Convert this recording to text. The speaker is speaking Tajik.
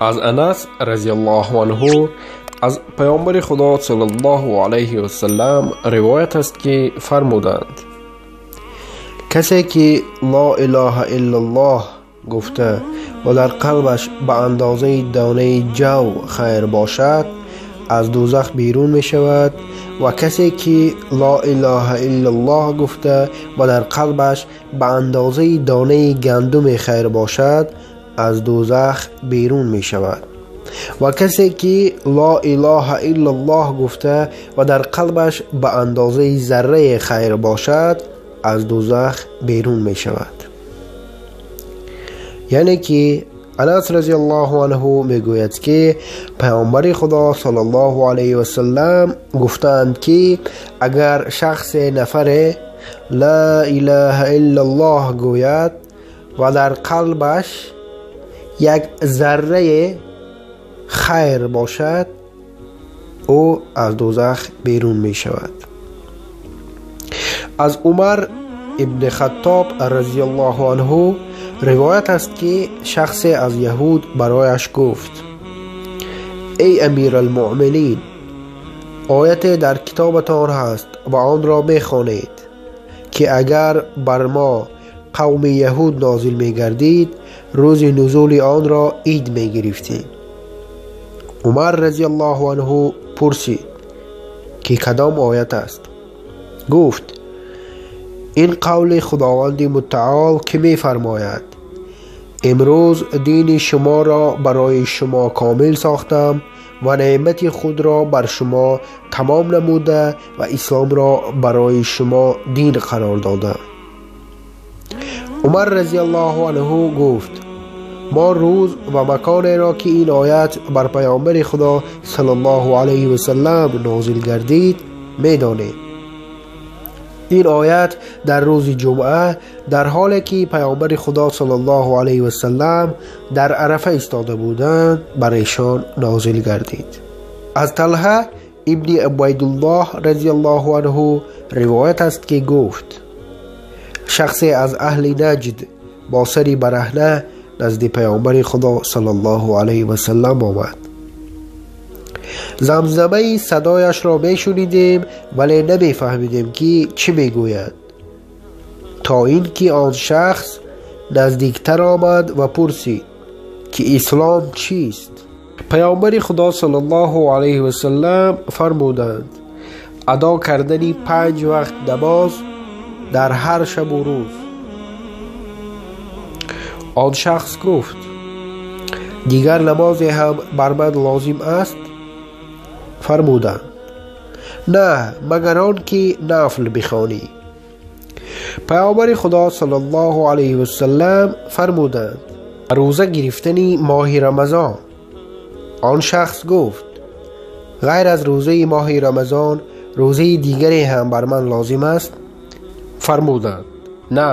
Аз Анас разияллоҳу анҳу аз Паёмбари Худо саллаллоҳу алайҳи васаллам ривоят аст, ки фармуданд: касе ки ло илоҳа иллаллоҳ гуфта ва дар қалбаш ба андозаи донаи ҷав хайр бошад, аз дӯзах берун мешавад, ва касе ки ло илоҳа иллаллоҳ гуфта ва дар қалбаш ба андозаи донаи гандуме хайр бошад, аз дӯзах берун мешавад, ва касе ки ло илоҳа иллаллоҳ гуфта ва дар қалбаш ба андозаи заррае хайр бошад, аз дӯзах берун мешавад. Яъне ки Анас разияллоҳу анҳу мегӯяд, ки Паёмбари Худо саллаллоҳу алайҳи васаллам гуфтаанд, ки агар шахсе нафаре ла илаҳа иллаллоҳ гӯяд ва дар қалбаш як заррае хайр бошад, ӯ аз дӯзах берун мешавад. Аз Умар ибни Хаттоб разияллоҳу анҳу ривоят аст, ки шахсе аз яҳуд барояш гуфт: эй амиралмуъминин, ояте дар китобатон ҳаст ва онро мехонед, ки агар бар мо қавми яҳуд нозил мегардид, рӯзи нузули онро ид мегирифтем. Умар разияллоҳу анҳу пурсид, ки кадом оят аст? Гуфт: ин қавли Худованди мутаол, ки мефармояд: имрӯз дини шуморо барои шумо комил сохтам ва неъмати худро бар шумо тамом намуда ва исломро барои шумо дин қарор додам. Умар разияллоҳу анҳу гуфт: мо рӯз ва маконеро, ки ин оят бар Паёмбари Худо саллаллоҳу алайҳи васаллам нозил гардид, медонем. Ин оят дар рӯзи ҷумъа, дар ҳоле ки Паёмбари Худо саллаллоҳу алайҳи васаллам дар Арафа истода буданд, бар эшон нозил гардид. Аз Талҳа ибни Убайдуллоҳ разияллоҳу анҳу ривоят аст, ки гуфт: шахсе аз аҳли Наҷд бо сари бараҳна назди Паёмбари Худо саллаллоҳу алайҳи васаллам омад. Замзамаи садояшро мешунидем, вале намефаҳмидем, ки чӣ мегӯяд, то ин ки он шахс наздиктар омад ва пурсид, ки ислом чист? Паёмбари Худо саллаллоҳу алайҳи васаллам фармуданд: адо кардани 5 вақт намоз дар ҳар шабу рӯз. Он шахс гуфт: дигар намозе ҳам бар ман лозим аст? Фармуданд: на, магар он ки нафл бихонӣ. Паёмбари Худо саллаллоҳу алайҳи васаллам фармуданд: рӯза гирифтани моҳи Рамазон. Он шахс гуфт: ғайр аз рӯзаи моҳи Рамазон рӯзаи дигаре ҳам бар ман лозим аст? Фармуданд: на,